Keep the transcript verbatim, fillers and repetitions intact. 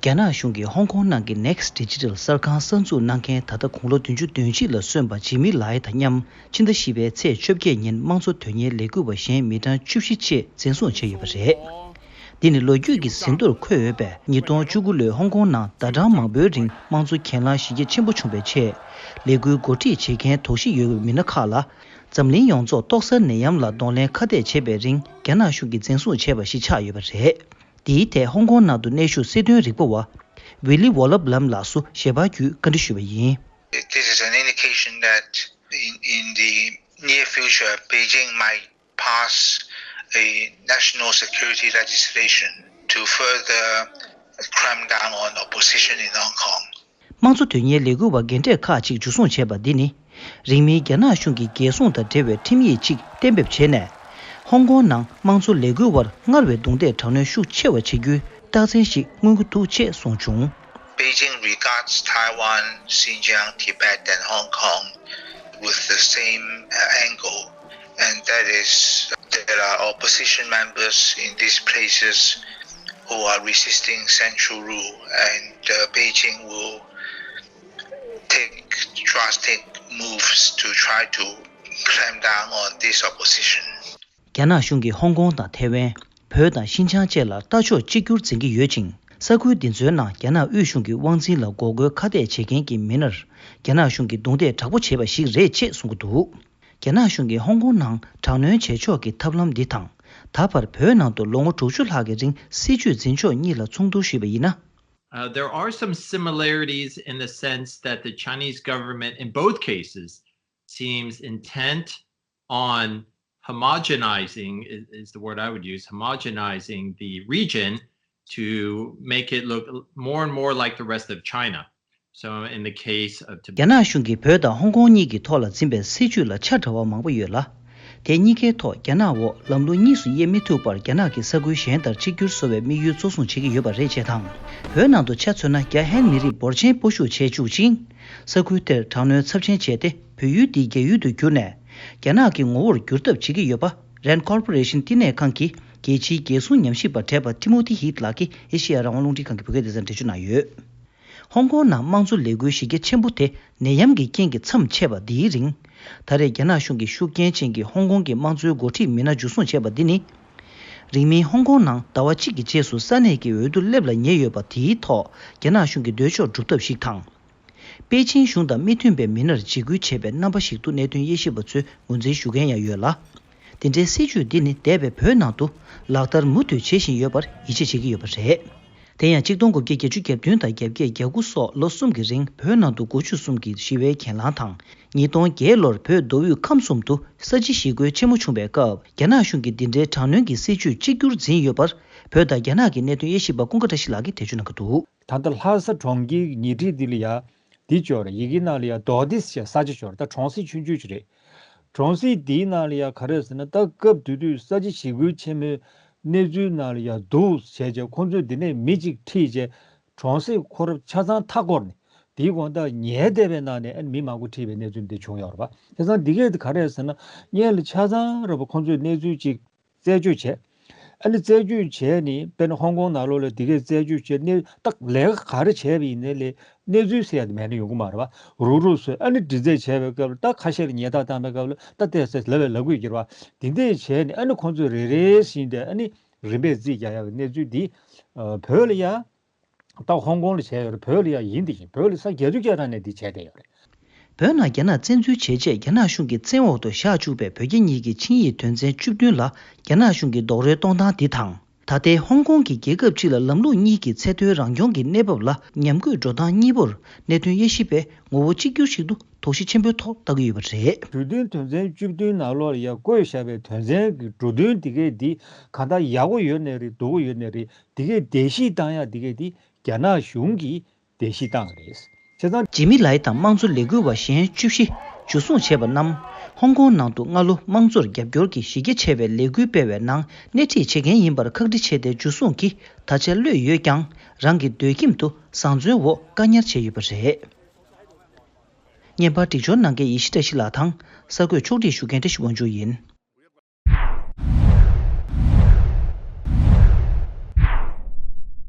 རྒྱ་ནག་གཞུང་གིས་ཧོང་ཀོང་ནང་གི་Next Digital གསར་ཁང་གསར་འཛུགས་གནང་མཁན་ད་ལྟ་དགུང་ལོ་བདུན་ཅུ་དོན་གཅིག་ལ་སོན་པ་ཇི་མི་ལའེ་དང་མཉམ་ཕྱི་ཟླ་བཞི་པའི་ཚེས་བཅོ་བརྒྱད་ཉིན་དམངས་གཙོ་དོན་གཉེར་ལས་འགུལ་བ་གཞན་མི་གྲངས་བཅུ་བཞི་བཅས་འཛིན་བཟུང་བྱས་ཡོད་པ་རེད། འདི་ནི་ལོ་རྒྱུས་ཀྱི་ཟིན་ཐོར་འཁོད་ཡོད་པས། ཉིས་སྟོང་བཅུ་དགུ་ལོའི་ཧོང་ཀོང་ནང་ཟླ་གྲངས་མང་པོའི་རིང་དམངས་གཙོ་གྱེན་ལངས་གཞི་རྒྱ་ཆེན་པོ་བྱུང་བའི་ཆེད། ལས་འགུལ་འགོ་ཁྲིད་བྱེད་མཁན་དོགས་གཞི་ཡོད་པའི་མི་སྣ་ཁག་ལ། འཛམ་གླིང་ཡོངས་རྫོགས་ཏོག་གསར་ནད་ཡམས་ལ་གདོང་ལེན་ཁ་གཏད་བྱེད་པའི་རིང་རྒྱ་ནག་གཞུང་གིས་འཛིན་བཟུང་བྱས་པ་ཞིག་ཆགས་ཡོད་པ་རེད། འདིའི་ཐད་ཧོང་ཀོང་ནང་དུ་གནས་བཞུགས་སྲིད་དོན་རིག་པ་བ་ཝི་ལི་ཝོ་ལབ་ལམ་ལགས་སུ་ཞལ་པར་བརྒྱུད་བཀའ་འདྲི་ཞུས་པ་ཡིན། This is an indication that in, in the near future, Beijing might pass a national security legislation to further crack down on opposition in Hong Kong. དམངས་གཙོ་དོན་གཉེར་ལས་འགུལ་བ་རྒན་གྲས་ཁག་ཅིག་འཇུ་བཟུང་བྱས་པ་འདི་ནི། རིང་མིན་རྒྱ་ནག་གཞུང་གིས་རྒྱལ་སྲུང་དང་འབྲེལ་བའི་ཁྲིམས་ཡིག་ཅིག་གཏན་འབེབས་བྱས་ནས། ཧོང་ཀོང་ནང་དམངས་གཙོ་ལས་འགུལ་བར་སྔར་བས་རྡུང་རྡེག་དྲག་གནོན་ཤུགས་ཆེ་བ་བྱེད་རྒྱུའི་རྟགས་མཚན་ཞིག་མངོན་གྱི་འདུག་ཅེས་གསུངས་བྱུང་། Beijing regards Taiwan, Xinjiang, Tibet, and Hong Kong with the same, uh, angle, and that is, there are opposition members in these places who are resisting central rule, and, uh, Beijing will take drastic moves to try to clamp down on this opposition. རྒྱ་ནག་གཞུང་གིས་ཧོང་ཀོང་དང་ཐའེ་ཝན། བོད་དང་ཤིན་ཅང་བཅས་ལ་ལྟ་ཕྱོགས་གཅིག་གྱུར་འཛིན་གྱི་ཡོད་ཅིང་། ས་ཁུལ་འདི་ཚོའི་ནང་རྒྱ་ནག་དབུས་གཞུང་གི་དབང་འཛིན་ལ་འགོག་རྒོལ་ཁ་གཏད་བྱེད་མཁན་གྱི་མི་སྣར། རྒྱ་ནག་གཞུང་གིས་རྡུང་རྡེག་དྲག་པོ་བྱས་པ་ཞིག་རེད་ཅེས་གསུང་གི་འདུག་རྒྱ་ནག་གཞུང་གིས་ཧོང་ཀོང་ནང་དྲག་གནོན་བྱེད་ཕྱོགས་ཀྱི་ཐབས་ལམ་འདི་དང་། ད་བར་བོད་ནང་དུ་ལོ་ངོ་དྲུག་ཅུ་ལྷག་གི་རིང་སྲིད་བྱུས་འཛིན་ཕྱོགས་གཉིས་ལ་མཚུངས་བསྡུར་ཞུས་པ་ཡིན་ན། Uh, there are some similarities in the sense that the Chinese government in both cases seems intent on homogenizing, is, is the word I would use, homogenizing the region to make it look more and more like the rest of China. So in the case of Tibet. རྒྱ་ནག་གཞུང་གིས་བོད་དང་ཧོང་ཀོང་གཉིས་ཀྱི་ཐོག་ལ་འཛིན་པའི་སྲིད་བྱུས་ལ་ཆ་འདྲ་བ་མང་པོ་ཡོད་ལ། དེ་གཉིས་ཀའི་ཐོག་རྒྱ་ནག་འོག་ལམ་ལུགས་གཉིས་སུ་དབྱེ་མི་ཐུབ་པར་རྒྱ་ནག་གིས་ས་ཁུལ་གཞན་ལྟར་གཅིག་གྱུར་བཟོ་བའི་དམིགས་ཡུལ་གཙོ་བཟུང་བྱེད་ཀྱི་ཡོད་པ་རེད་ཅེས་དང་། བོད་ནང་དུ་ཆ་མཚོན་ན་རྒྱ་ཧན་མི་རིགས་འབོར་ཆེན་སྤོ་བཤུད་བྱས་བཅུག་ཅིང་། ས་ཁུལ་དེར་དྲག་གནོན་ཚབས་ཆེན་བྱས་ཏེ་བོད་ཡུལ་འདི་རྒྱ་ཡུལ་དུ་བསྒྱུར་ནས། རྒྱ་ནག་གི་ངོ་བོར་བསྒྱུར་ཐབས་བྱེད་ཀྱི་ཡོད་པ། རན་ཀོར་པོ་རེ་ཤན་བསྟི་གནས་ཁང་གི་རྒྱལ་སྤྱིའི་རྒྱལ་སྲུང་ཉམས་ཞིབ་པ་བགྲེས་པ་ཊི་མོ་ཐི་ཧིད་ལགས་ཀྱིས་ཨེ་ཤེ་ཡ་རང་དབང་རླུང་འཕྲིན་ཁང་གི་བོད་སྐད་སྡེ་ཚན་འགྲེལ་བརྗོད་གནང་ཡོད། ཧོང་ཀོང་ནང་དམངས་གཙོ་ལས་འགུལ་གཞི་རྒྱ་ཆེན་པོ་དེ་ནད་ཡམས་ཀྱི་རྐྱེན་གྱིས་མཚམས་ཆད་པ་འདིའི་རིང་། ད་རེས་རྒྱ་ནག་གཞུང་གིས་ཤུགས་རྐྱེན་ཅན་གྱི་ཧོང་ཀོང་གི་དམངས་གཙོའི་འགོ་ཁྲིད་མི་སྣ་འཇུ་བཟུང་བྱས་པ་འདི་ནི། རིང་མིན་ཧོང་ཀོང་ནང་ཟླ་བ་གཅིག་གི་རྗེས་སུ་ས་གནས་ཀྱི་འོས་བསྡུ་སླེབས་ལ་ཉེ་ཡོད་པ་དེའི་ཐོག་རྒྱ་ནག་གཞུང་གི་འདོད་ཕྱོགས་སྒྲུབ་ཐབས་ཤིག་དང་། པེ་ཅིན་གཞུང་དང་མི་མཐུན་པའི་མི་སྣར་འཇིགས་སྐུལ་བྱེད་པའི་རྣམ་པ་ཞིག་ཏུ་གནད་དོན་དབྱེ་ཞིབ་པ་ཚོས་ངོས་འཛིན་ཞུ་མཁན་ཡང་ཡོད་ལ། དེ་འདྲའི་སྲིད་བྱུས་འདི་ནི་འདས་པའི་བོད་ནང་དུ་ལག་བསྟར་མུ་མཐུད་བྱེད་བཞིན་ཡོད་པར་ཡིད་ཆེས་བྱེད་ཀྱི་ཡོད་པ་རེད། དེ་ཡང་གཅིག་སྟོང་དགུ་བརྒྱ་བརྒྱད་ཅུ་གྱ་བདུན་དང་བརྒྱད་བརྒྱ་གྱ་དགུ་སོགས་ལོ་གསུམ་གྱི་རིང་བོད་ནང་དུ་དགུ་བཅུ་གསུམ་གྱི་ཞི་བའི་གྱེན་ལངས་དང་། ཉིས་སྟོང་བརྒྱད་ལོར་བོད་མདོ་དབུས་ཁམས་གསུམ་དུ་ས་བྱི་ཞི་རྒོལ་ཆེན་མོ་བྱུང་བའི་སྐབས་རྒྱ་ནག་གཞུང་གིས་འདི་འདྲའི་དྲག་གནོན་གྱི་སྲིད་བྱུས་གཅིག་གྱུར་འཛིན་ཡོད་པར་བོད་དང་རྒྱ་ནག་གི་གནད་དོན་དབྱེ་ཞིབ་པ་ཀུན་དགའ་བཀྲ་ཤིས་ལགས་ཀྱིས་འགྲེལ་བརྗོད་གནང་གི་འདུག་ད་ལྟ་ལྷ་ས་གྲོང་ཁྱེར་ཉེ་འཁྲིས་འདི་ལ་ཡ་འདི་ཅོག་རེད། ཡི་གེ་ནང་ལ་ཡ་རྡོ་ཏིས་ཞེས་ས་ཆ་ཅོག་རེད། ད་གྲོང་གསེབ་ཆུང་ཆུང་ཅིག་རེད། གྲོང་གསེབ་འདིའི་ནང་ལ་ཡ་ག་རེ་ཟེར་ན། ད་སྐབས་དེ་དུས་ས་བྱི་ཞི་རྒོལ་ཆེན་མོའི་གནས་ཚུལ་ནང་ལ་ཡ་འདུག་བྱས་རྗེས་ཁོང་ཚོས་འདི་ནས་མི་གཅིག་ཁྲིད་རྗེས་གྲོང་གསེབ་ཁོ་རང་ཆ་ཚང་མཐའ་བསྐོར་ནས་དེའི་དགོང་དག་ཉལ་བསྡད་པའི་ནང་ནས་ཨ་ནི་མི་མང་པོ་ཁྲིད་པའི་གནས་ཚུལ་འདི་བྱུང་ཡོད་རེད་པ། བྱས་ཙང་འདི་གས་དེ་ག་རེ་ཟེར་ན། སྔོན་ལ་ཆ་ཚང་རེད་པ། ཁོང་ཚོས་གནས་ཚུལ་ཅིག་རྩད་གཅོད་བྱས། ཨ་ནི་རྩད་གཅོད་བྱས་ནས་དཔེར་ན་ཧོང་ཀོང་ནང་ལོགས་ལ་དེ་གས་རྩད་གཅོད་བྱས་ནས་ད་ལས་ཀ་ག་རེ་བྱས་པ་ཡིན་ནའི་ལས་གནས་ཚུལ་ཟེར་ཡ་དེ་མེད་ན་ཡོང་གི་མ་རེད་པ། རུག་རུག་བཟོས། ཨ་ནི་འདྲི་རྩད་བྱས་པའི་སྐབས་ལ་ད་ཁ་ཤས་ལ་ཉེས་རྡུང་བཏང་པའི་སྐབས་ལ་ད་བལྟས་ཚེ་ལབ་པའི་ལབ་དགོས་ཀྱི་རེད་པ། དེ་འདྲས་བྱས་ནས་ཨ་ནི་ཁོང་ཚོས་རེ་རེ་བཞིན་དུ་ཨ་ནི་རིམ་པས་རྩིས་རྒྱག་ཡ་གི་གནས་ཚུལ་འདི་བོད་ལ་ཡ། ད་ཧོང་ཀོང་ལ་བྱས་ཡོད་རེད། བོད་ལ་ཡང་ཡིན་དེ་བཞིན་བོད་ལ་ས་བརྒྱད་ཅུ་གྱ་གྲངས་ནས་འདི་བྱས་བསྡད་ཡོད་རེད། བོད་ནང་རྒྱ་ནག་བཙན་འཛུལ་བྱས་རྗེས་རྒྱ་ནག་གཞུང་གི་བཙན་འོག་ཏུ་བཞག་བཅུག་པའི་བོད་རྒྱ་གཉིས་ཀྱི་ཆིངས་ཡིག་དོན་ཚན་བཅུ་བདུན་ལ་རྒྱ་ནག་གཞུང་གིས་རྡོག་རོལ་གཏོང་སྟངས་འདི་དང་། ད་ལྟའི་ཧོང་ཀོང་གི་རྒྱལ་ཁབ་སྤྱི་ལ་ལམ་ལུགས་གཉིས་ཀྱི་ཚད་མཐོའི་རང་སྐྱོང་གི་གནས་བབ་ལ་ཉམས་རྒུད་འགྲོ་སྟངས་གཉིས་པོར་གནད་དོན་དབྱེ་ཞིབ་པས་ངོ་བོ་གཅིག་གྱུར་ཞིག་ཏུ་དོགས་གཞི་ཆེན་པོའི་ཐོག་ལྟ་གི་ཡོད་པ་རེད། གྲོས་མཐུན་དོན་ཚན་བཅུ་བདུན་ནང་ལོགས་ལ་ཡང་བཀོད་བཞག་པའི་དོན་ཚན་གྱི་འབྲུ་དོན་འདི་གས་འདི་གང་ལྟར་ཡག་པོ་ཡོད་ནའི་རེད། སྡུག་པོ་ཡོད་ནའི་རེད། འདི་གས་བརྡལ་བཤིག་བཏང་ཡག་འདི་གས་འདི་རྒྱ་ནག་གཞུང་གིས་བརྡལ་བཤིག་བཏང་བ་རེད། བྱས་ཙང་། ཇི་མི་ལའེ་དང་དམངས་གཙོ་ལས་འགུལ་བ་གཞན་བཅུ་བཞི་འཇུ་བཟུང་བྱས་པ་རྣམས་ཧོང་ཀོང་ནང་དུ་སྔ་ལོ་དམངས་གཙོར་རྒྱབ་སྐྱོར་གྱི་གཞི་རྒྱ་ཆེ་བའི་ལས་འགུལ་སྤེལ་བའི་ནང་སྣེ་ཁྲིད་བྱེད་མཁན་ཡིན་པར་ཁག་དཀྲི་བྱས་ཏེ་འཇུ་བཟུང་གིས་ད་ཆ་གློད་ཡོད་ཀྱང་རང་གི་སྡོད་ཁྱིམ་དུ་བཟང་བཙོན་འོག་བཀག་ཉར་བྱས་ཡོད་པ་རེད། བརྙན་པར་སྒྲིག་སྦྱོར་གནང་མཁན་ཡེ་ཤེས་བཀྲ་ཤིས་ལགས་དང་གསར་འགོད་ཕྱོགས་སྒྲིག་ཞུ་མཁན་བཀྲ་ཤིས་དབང་ཕྱུག་ཡིན།